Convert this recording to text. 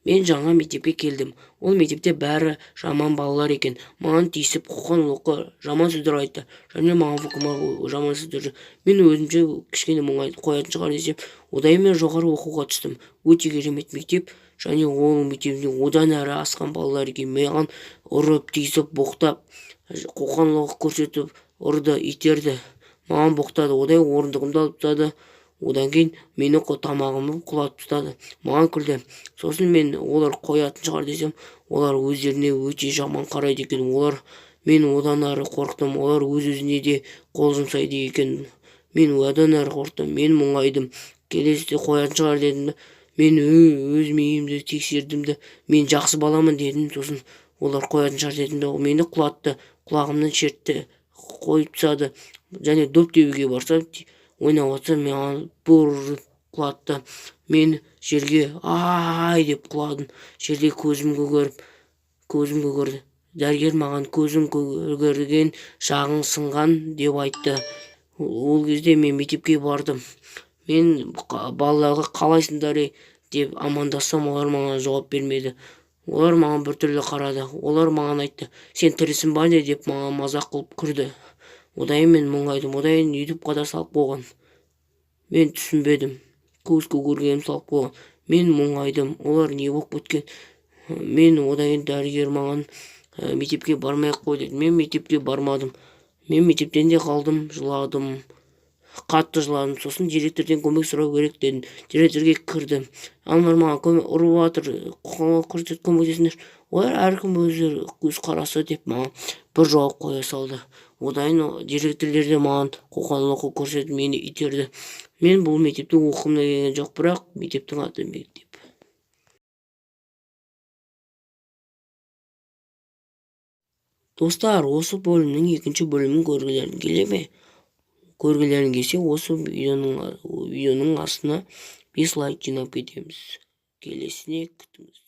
Мен жаңа мектепке келдім. Ол мектепте бәрі жаман балалар екен. Маған тиісіп, қоқан-лоққы, жаман сөздер айтты және маған жаман сөздер. Мен өзімше кішкене мұңайып, қоятын шығар десем, одан кейін мен жоғары оқуға түстім. Өте керемет мектеп және ол мектебінде одан әрі асқан балалар екен. Маған ұрып, тиісіп, боқтап, қоқан-лоққы көрсетіп ұрды, итерді, маған боқтады. Одан кейін орындығымды алып тастады. Одан кейін мені тамағымды құлатып тастады, маған күлді. Сосын мен олар қоятын шығар десем, олар өздеріне өте жаман қарайды екен. Олар, мен одан әрі қорықтым. Олар өз-өзіне де қол жұмсайды екен. Мен одан әрі қорықтым, мен мұңайдым. Келесіде қоятын шығар дедім де, мен өз миымды тексердім де, мен жақсы баламын дедім. Сосын олар қоятын шығар дедім де, мені құлатты, құлағымнан шертті, қойып тастады. Және доп тебуге барсам, ойнап жатсам, маған бір ұрып құлатты. Мен жерге ай деп құладым. Жерде көзім көгеріп, көзім көгерді. Дәрігер маған: «Көзің көгерген, жағың сынған», – деп айтты. Ол кезде мен мектепке бардым. Мен балаларға «Қалайсыңдар, ей?» деп амандассам, олар маған жауап бермеді. Олар маған біртүрлі қарады. Олар маған айтты: «Сен тірісің ба, не?» – деп маған мазақ қылып күлді. Одан кейін мен мұңайдым. Одан кейін Ютубқа да салып қойған. Мен түсінбедім, көз көгергенін салып қойған. Мен мұңайдым, олар не болып кеткен? Мен одан кейін дәрігер маған: «Мектепке бармай ақ қой», – деді. Мен мектепке бармадым, мен мектептен де қалдым. Жыладым, қатты жыладым. Сосын директорден көмек сұрау керек дедім. Директорге кірдім: «Аналар маған ұрып жатыр, көрсетіп, көмектесіңдер». Олар «Әркім өз көзқарасы» деп маған бір жауап қоя салды. Одан кейін директорлер де маған қоқан-лоққы көрсетіп, мені итерді. Мен бұл мектепте оқығым да келген жоқ, бірақ мектептің аты мектеп. Достар, осы бөлімнің екінші бөлімін көргілерің келе ме? Көргілерің келсе, осы видеоның астына 5 лайк жинап кетеміз. Келесіне күтіңіз.